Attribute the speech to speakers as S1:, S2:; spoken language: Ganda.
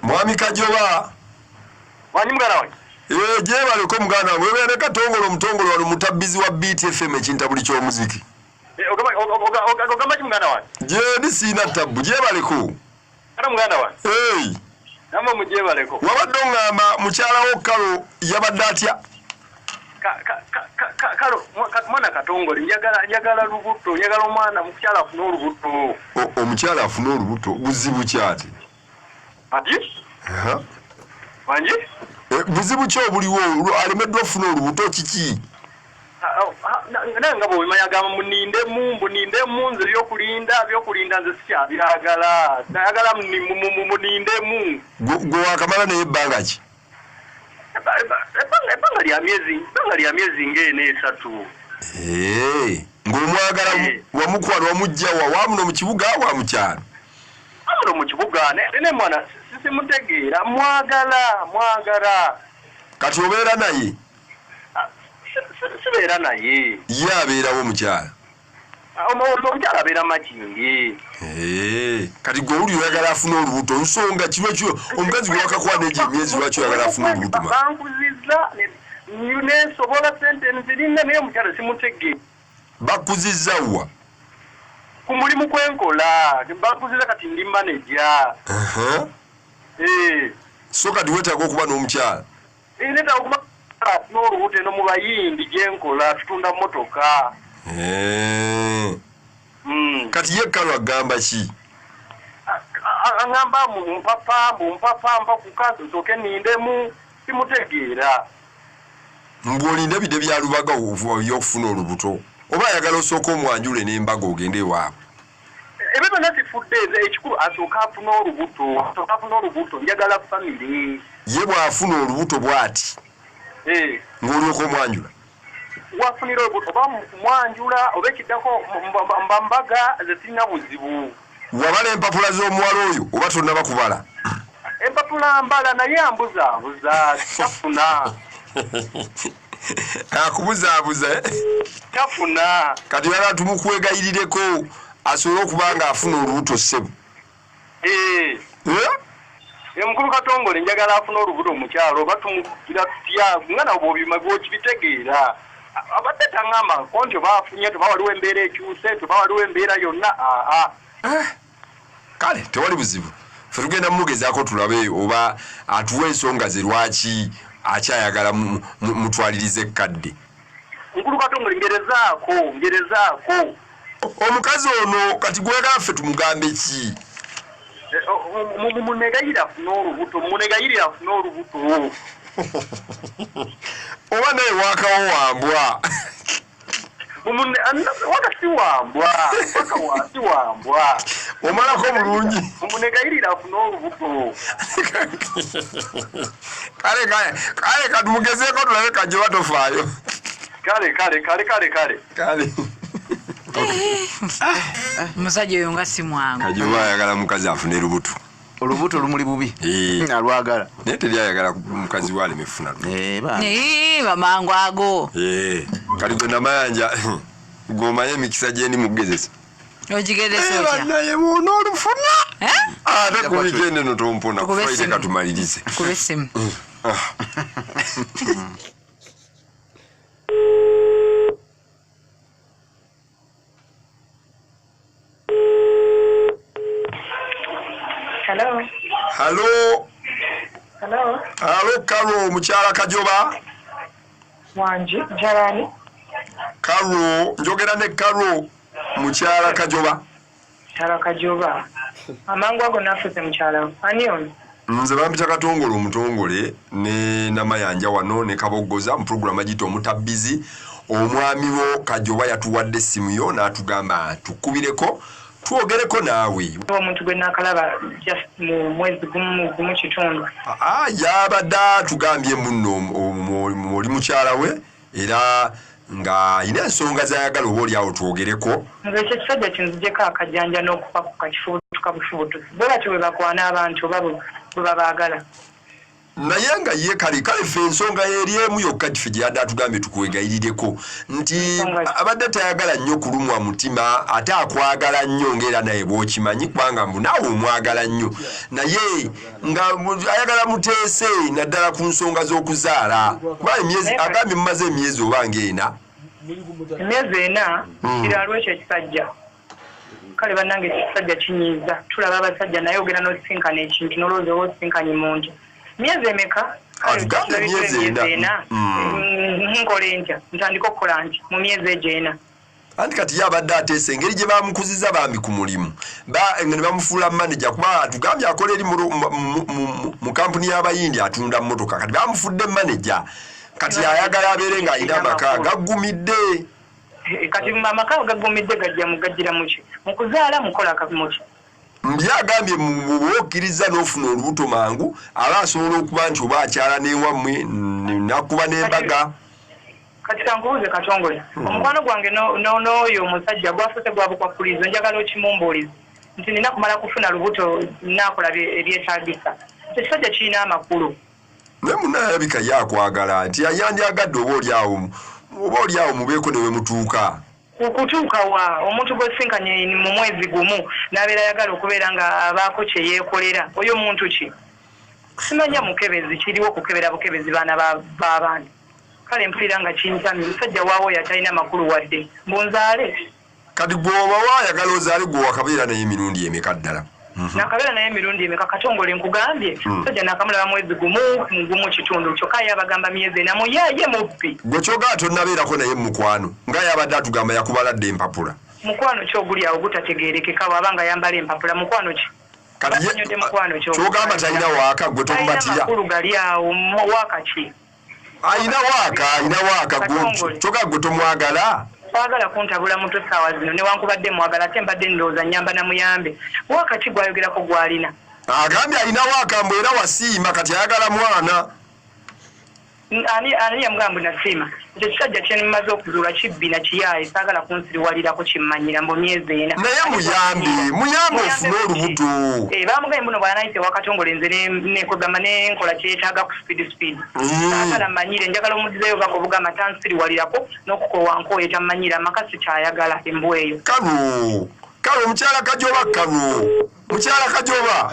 S1: Mwami Kajoba.
S2: Wanyi muganda wange.
S1: Eh, gyebaleko muganda wange. Webeera ne Katongole omutongole wano mutabbizi wa Beat FM ekintabuli ky'omuziki.
S2: Eh, ogamba ki muganda wange?
S1: Gyendi siina tabbu, gyebaleko.
S2: Kale muganda wange.
S1: Hey.
S2: Namwe mugyebaleko.
S1: Wabadde oŋŋamba mukyala wo Kalo yabadde atya?
S2: Kalo mwana Katongole njagala lubuto, njagala omwana mukyala afune olubuto.
S1: Omukyala afune olubuto buzibu ki ate?
S2: Ati? Wangi?
S1: Eh, buzibu ki obuliwo alemeddwa okufuna olubuto kiki?
S2: Naye nga bwobimanya agamba munindemu mbu nindemu nze byokulinda byokulinda nze sikyabyagala nayagala munindemu.
S1: Gwe wakamala naye ebbanga ki?
S2: Ebbanga lya myezi ebbanga lya myezi ng'ena esatu.
S1: Ng'omwagala wamukwana wamujja wa wamuno mu kibuga wa mu kyalo?
S2: Wamuno mu kibuga naye mwana simutegeera mwagala mwagala.
S1: Kati obeera naye?
S2: Sibeera naye.
S1: Ye abeerawo omukyala?
S2: Omukyala abeera Makindye.
S1: Kati gwe owulira oyagala afune olubuto nsonga ki lwaki omukazi gwe wakakwana egyo emyezi lwaki oyagala afune olubuto?
S2: Bankuzizza nensobola sente nzirina naye omukyala simutegeera.
S1: Bakuzizza wa?
S2: Ku mulimu kwenkola bankuzizza kati ndi manager.
S1: So kati weetaaga okuba n'omukyala?
S2: Netaaga okuba n'olubuto eno mu Bayindi gye nkola tutunda mmotoka.
S1: Kati ye Kalo agamba ki?
S2: Aŋŋamba mbu mpapa, mbu mpapa, mpa ku kantu nsooke nnindemu, simutegeera.
S1: Mbu olinde bide bya Lubaga eby'okufuna olubuto oba ayagala osooke omwanjule n'embaga ogende ewaabwe?
S2: Ebyo byonna sifudde, nze ekikulu asooke afune olubuto, asooke afune olubuto, njagala famire.
S1: Ye bw'afuna olubuto bw'ati ng'olyoka omwanjula?
S2: Wafunira olubuto oba mwanjula oba ekiddako mba mbaga, nze sirina buzibu.
S1: Wabala empapula z'omuwala oyo oba tonnaba kubala?
S2: Empapula mbala naye ambuzaabuza tafuna.
S1: Akubuzaabuza, eh?
S2: Tafuna.
S1: Kati oyagala tumukwegayirireko asobole okuba nga afuna olubuto ssebo?
S2: Eh. Eh? Mukulu Katongole njagala afune olubuto omukyalo oba tumugira tutya nga nawe bw'obima bw'okibitegeera. Abadde taŋŋamba ko nti oba afunye nti oba waliwo embeera ekyuse nti oba waliwo embeera yonna aa.
S1: Kale tewali buzibu, ffe tugenda mumugezaako tulabe oba atuwa ensonga ze lwaki akyayagala mutwalirize ekkadde.
S2: Mukulu Katongole ngerezaako ngerezaako.
S1: Omukazi ono kati gweyagala ffe tumugambe ki?
S2: Munegayirire afune olubuto, munegayirire afune olubuto.
S1: Oba naye wakawo wambwa.
S2: Waka si wambwa, waka wa si wambwa.
S1: Omalako bulungi.
S2: Munegayirire afune olubuto.
S1: Kale kale kale katumugezeeko tulabe Kajoba tofaayo.
S2: Kale kale kale kale kale.
S1: Kale.
S3: Omusajja oyo nga si mwangu.
S1: Kajoba ayagala mukazi afune lubuto.
S4: Olubuto lumuli bubi. Alwagala.
S1: Naye teri ayagala mukazi we aleme kufuna lubuto.
S3: Bamangu ago.
S1: Kati gwe Namayanja gw'omanyi emikisa gye ndi mu kugezesa.
S3: Ogigezesa otya?
S1: Naye bw'ona olufuna. Ate ku weekend eno tompona, ku Friday katumalirize.
S3: Kuba essimu.
S5: Hello.
S1: Hello.
S5: Hello.
S1: Hello, Karo, mukyala Kajoba.
S5: Wangi, mukyala ani?
S1: Karo, njogera ne Karo, mukyala Kajoba.
S5: Mukyala Kajoba. Amangu ago nafuze mukyala. Ani ono?
S1: Nze bampita Katongole omutongole ne Namayanja wano ne Kaboggoza mu pulogulaamu agiyita Omutabbizi. Omwami wo Kajoba yatuwadde essimu yo n'atugamba tukubireko twogereko naawe.
S5: Omuntu gwe naakalaba just mu mwezi gumu gumu kitundu.
S1: Yabadde atugambye munno oli mukyala we era nga alina ensonga z'ayagala oba oli awo twogereko.
S5: Nze ekyo ekisajja kinzijeko akajanja n'okupakuka kifubutuka bufubutusi. Bwe batyo bwe bakwana abantu oba bwe babaagala.
S1: Naye nga ye kale kale ffe ensonga eri emu yokka gife gye yadde atugambye tukwegayirireko nti abadde tayagala nnyo kulumwa mutima, ate akwagala nnyo ng'era naye bw'okimanyi, kubanga mbu naawe omwagala nnyo, naye nga ayagala muteese naddala ku nsonga z'okuzaala, kuba emyezi agambye mumaze emyezi oba ng'ena.
S5: Emyezi 4. Kiralwa ekyo ekisajja. Kale bannange, ekisajja kinyiiza. Tulaba abasajja, naye ogenda n'osisinkana ekintu n'olowooza oba osisinkanye muntu. Myezi emeka?
S1: Atugambye emyezi 4.
S5: Nkola entya? Ntandika okukola nti mu myezi egyo 4?
S1: Anti kati ye abadde ateesa engeri gye bamukuziza bambi ku mulimu ne bamufuula manager, kuba atugambye akola eri mu kampuni y'Abayindi, atunda mmotoka. Kati bamufudde manager, kati ayagala abeere ng'alina amaka gaggumidde.
S5: Kati amaka gagumidde gajja mugajjira muki? Mu kuzaala mukola muki?
S1: Mbyagambye bw'oba okkiriza n'ofuna olubuto mangu, aba asobola okuba nti oba akyala n'ewammwe nakuba n'embaga.
S5: Kati kankubuuze, Katongole, omukwano gwange n'oyo omusajja gwafuuse gwabukwakulizo. Njagala okimumbuulize nti nina kumala kufuna lubuto naakola ebyetaagisa. Ekisajja kirina amakulu.
S1: Naye munaalabika ye akwagala, nti yandyagadde oba oli awo mubeeko ne we mutuuka.
S5: Kutuuka wa? Omuntu gwesinkanye mu mwezi gumu n'abeera ayagala okubeera nga abaako kye yeekolera, oyo muntu ki? Simanya mukebezi kiriwo kukebera bukebezi baana b'abaana. Kale mpulira nga kintamye. Musajja waawo oyo atalina makulu wadde mbunzaale.
S1: Kati gweoba waayagala ozaale, gwe wakabeera naye emirundi emeka ddala?
S5: Nakabeera naye emirundi emeka, Katongole? Nkugambye, musajja nakamulaba mwezi gumu mugumu kitundu, kyokka ye abagamba myezi 4. Muyaye mubbi.
S1: Gwe kyogaa tonnabeerako naye mukwano, nga yabadde atugamba yakubaladde empapula.
S5: Mukwano ki oguli awo gutategeerekeka? Bw'aba nga yambala empapula, mukwano ki?
S1: Kati kyogamba talina waaka, gwe tomubatira?
S5: Makulu gali awo, waaka ki?
S1: Ayina waaka, ayina waaka. Kyogaa gwe tomwagala?
S5: Saagala kuntabula mutwe saawa zino, newankubadde mwagala, ate mbadde ndowooza nyamba namuyambe. Waaka ki gwayogerako gwalina?
S1: Agambye alina waaka, mbu era wasiima, kati ayagala mwana.
S5: Ani yamugamba nasiima? Ekyo kisajja kyemaze okuzuula kibbi na kiyaaye. Saagala kunsiriwalirako, kimmanyira mbu myezi 4.
S1: Naye muyambe, muyambe ofune olubuto.
S5: Bamugambye mbuno bwanayise wakatongole, nze nekwegamba nenkola kyetaaga ku speed speed. Saagala manyire, njagala omudizeyo baka obugamba tansiriwalirako n'okukowa nkooye, tammanyira amaka, sikyayagala embwa eyo.
S1: Kalo kalo, omukyala Kajoba, kalo mukyala Kajoba.